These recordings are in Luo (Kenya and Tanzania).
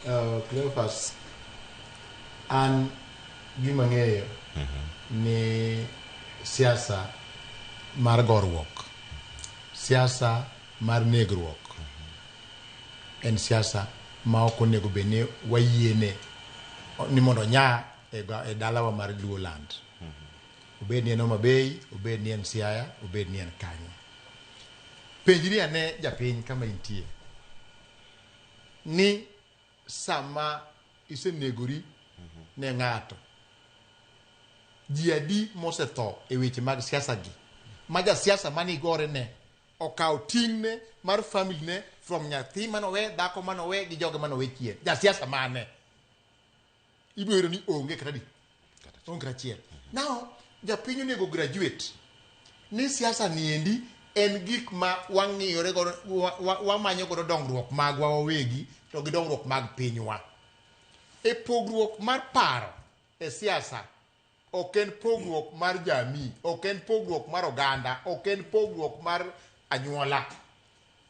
Cleophas, an gima ng'eyo ni siasa mar goruok, siasa mar negruok en siasa ma ok onego bed ni wayiene ni mondo onya e dalawa mar Luoland. Obed ni en Homa Bay, obed ni en Siaya, obed ni en kanye. Penjri ane japiny kama intie ni sama isenegori ne ng'ato, ji adi mosetho e weche mag siasa gi ma jasiasa mane igore ne okawo ting'ne mar family ne from nyathi manowe, dhako manowe gi joge manowe chien. Jasiasa mane? Ibiro yudo ni onge kata di onge kata achiel. Now, japiny onego graduate ni siasa niendi en gik ma wang'iyore godo, wamanyo godo dongruok magwa wawegi to gi dongruok mag pinywa. E pogruok mar paro e siasa ok en pogruok mar jamii, ok en pogruok mar oganda, ok en pogruok mar anyuola.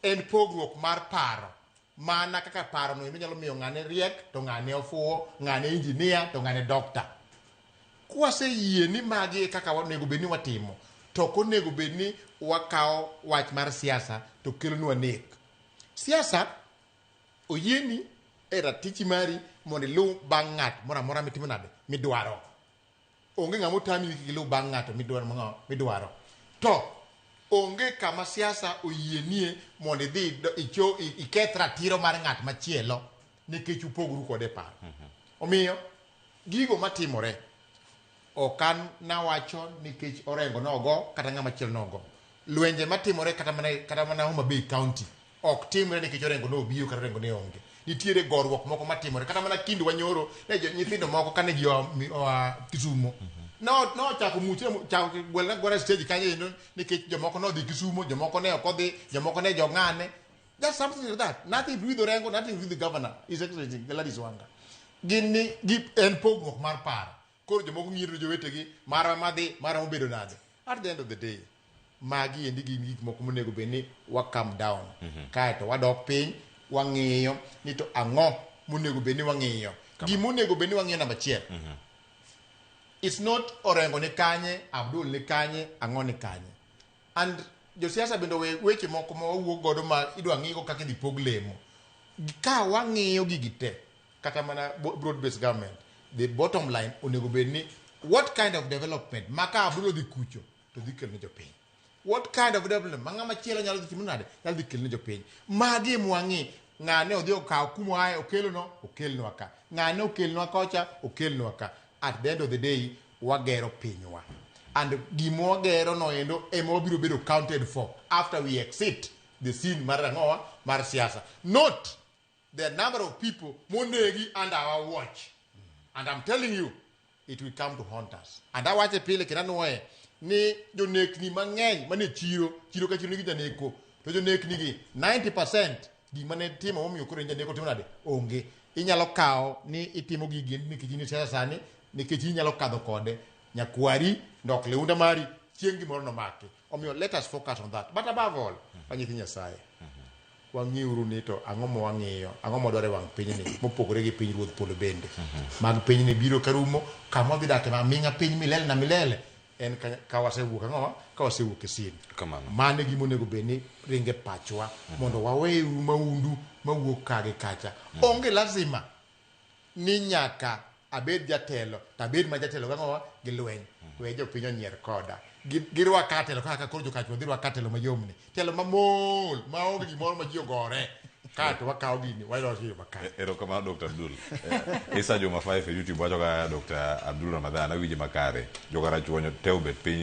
En pogruok mar paro. Mana kaka paro no endo nyalo miyo ng'ane riek to ng'ane ofuwo, ng'ane engineer to ng'ane doctor. Kwaseyie ni magi e kaka onego bed ni watimo, to ok onego bed ni wakawo wach mar siasa to kelonwa nek. Siasa oyieni e ratichi mari mondo iluw bang' ng'at moro amora mitimo nade midwaro. Onge ng'ama otami ni kik iluw bang' ng'ato midwaro mang'o midwaro. To onge kama siasa oyienie mondo idhi icho iketh ratiro mar ng'at machielo nikech upogoru kode e paro. Omiyo gigo matimore ok an nawacho nikech Orengo nogo kata ng'ama chielo nogo. Lwenje matimore kata mana Homa Bay County ok timre nikech Orengo nobiro kata Orengo ne onge. Nitiere goruok moko matimore kata mana kindwa nyoro ne nyithindo moko kane ji oa Kisumo. No nochako muchre chako gwelna gwara stage kanyo endo nikech jomoko nodhi Kisumo, jomoko ne ok odhi, jomoko ne jong'ane. Just something like that. Nothing to do with Orengo, nothing to do with the governor, His Excellency Gladys Wanga. Gin ni gi en pogruok mar paro. Koro jomoko ng'iyo jowetegi, marwa madhi, marwa mobedo nade. At the end of the day, magi endi gin gik moko monego bed ni wa calm down. Kaeto wadok piny, wang'iyo ni to ang'o monego bed ni wang'iyo. Gima onego bed ni wang'iyo namba achiel. It's not Orengo ni kanye, Abdul ni kanye, ang'o ni kanye. And josiasa bende owe weche moko ma wawuok godo ma idwa ng'igo kaka idhi pog lemo. Ka wang'iyo gigi te, kata mana broad based government, the bottom line onego bed ni what kind of development ma ka Abdul odhi kucho to dhi kelo ne jopiny. What kind of development ma ng'ama chielo nyalo dhi timo nade? Nyalo dhi kelo ne jopiny. Magi ema wang'i. Ng'ane odhi okawo kuma oaye okelono, okelnwa ka. Ng'ane okelnwa kocha, okelnwa ka. At the end of the day, wagero pinywa. And gima wagero no endo ema wabiro bedo counted for after we exit the scene mar ang'owa mar siasa. Not the number of people monegi under our watch. And I'm telling you, it will come to haunt us. And awache pile kendo anuoye ni jonekni mang'eny mane chiro, chiro ka chiro nigi janeko, to jonekni gi 90% gima ne timo momiyo koro en janeko timo nade? Onge. Inyalo kawo ni itimo gigi nikech in e siasa sani, nikech inyalo kadho kode. Nyakwari, ndok liunda mari, chieng' gimoro nomaki. Omiyo let us focus on that. But above all, wanyithi Nyasaye. Wang'iuru ni to ang'o ma wang'iyo, ang'o ma wadwaro e wang' pinyni mopogore gi piny ruodh polo bende. Mag pinyni biro karumo, kama wadhi dak aming'a piny milele na milele en ka wasewuok ang'owa, ka wasewuok e sin. Kamano. Mano e gima onego bed ni ringe pachwa mondo wawe uru maundu mawuok ka gi kacha. Onge lazima ni nyaka abed jatelo to abed ma jatelo gang'owa gi lweny. We jopiny onyier koda. Girwaka telo kaka koro jokachwa dhi rwaka telo mayomni. Telo mamol maonge gimoro ma ji ogore. Kaeto wakawo gini waloso yo makare. Erokamano Dr. Abdul. Isa Juma 5 e YouTube wacho ka Dr. Abdul Ramadhan awinje makare. Jokarachuonyo te obet piny.